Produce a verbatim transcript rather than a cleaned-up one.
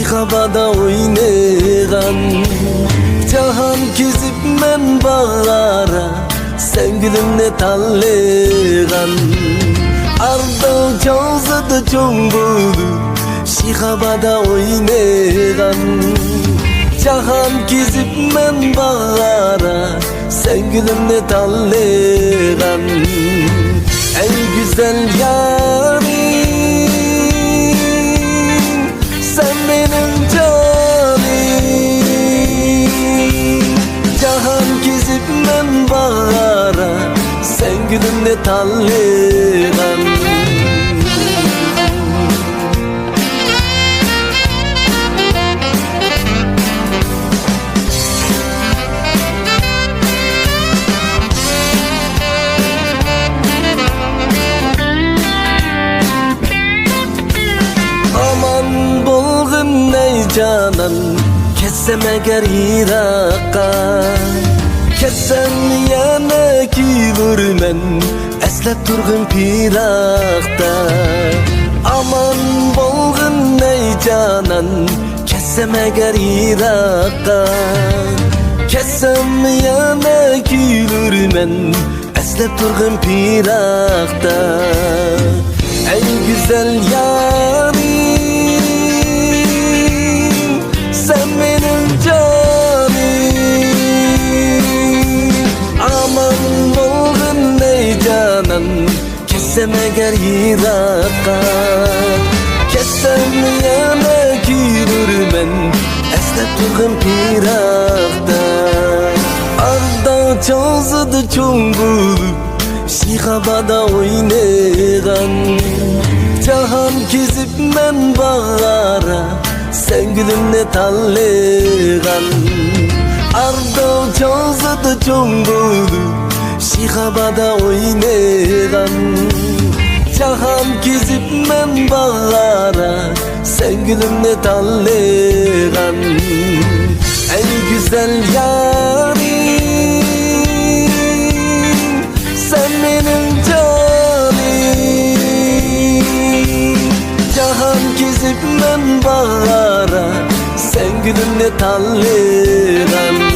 شىخابادا ئوينىغان. جاھان كېزىپ مەن باغارا، سەن گۈلۈمنى تاللىغان. ئارداڭ چوڭزىدا چوڭ بولۇپ، شىخابادا ئوينىغان. جاھان كېزىپ مەن باغارا، سەن گۈلۈمنى تاللىغان. ئەي گۈزەل يارىم، سەن مېنىڭ جانىم. جاھان كېزىپ مەن باغارا، سەن گۈلۈمنى تاللىغان. ئامان بولغىن ئەي جانان، كەتسەم ئەگەر يىراققا. كەتسەم يەنە كېلىرمەن، ئەسلەپ تۇرغىن پىراقتا. ئامان بولغىن ئەي جانان، كەتسەم ئەگەر يىراققا. كەتسەم يەنە كېلىرمەن، ئەسلەپ تۇرغىن پىراقتا. ئەي گۈزەل يارىم، سەن مېنىڭ جانىم. ئامان بولغىن ئەي جانان، كەتسەم ئەگەر يىراققا. كەتسەم يەنە كېلىرمەن، ئەسلەپ تۇرغىن پىراقتا. ئارداڭ چوڭزىدا چوڭ بولۇپ، شىخابادا ئوينىغان. جاھان كېزىپ مەن باغارا، سەن گۈلۈمنى تاللىغان. ئارداڭ چوڭزىدا چوڭ بولۇپ، شىخابادا ئوينىغان. جاھان كېزىپ مەن باغارا، سەن گۈلۈمنى تاللىغان. ئەي گۈزەل يارىم، سەن مېنىڭ جانىم. جاھان كېزىپ مەن باغارا، سەن گۈلۈمنى تاللىغان.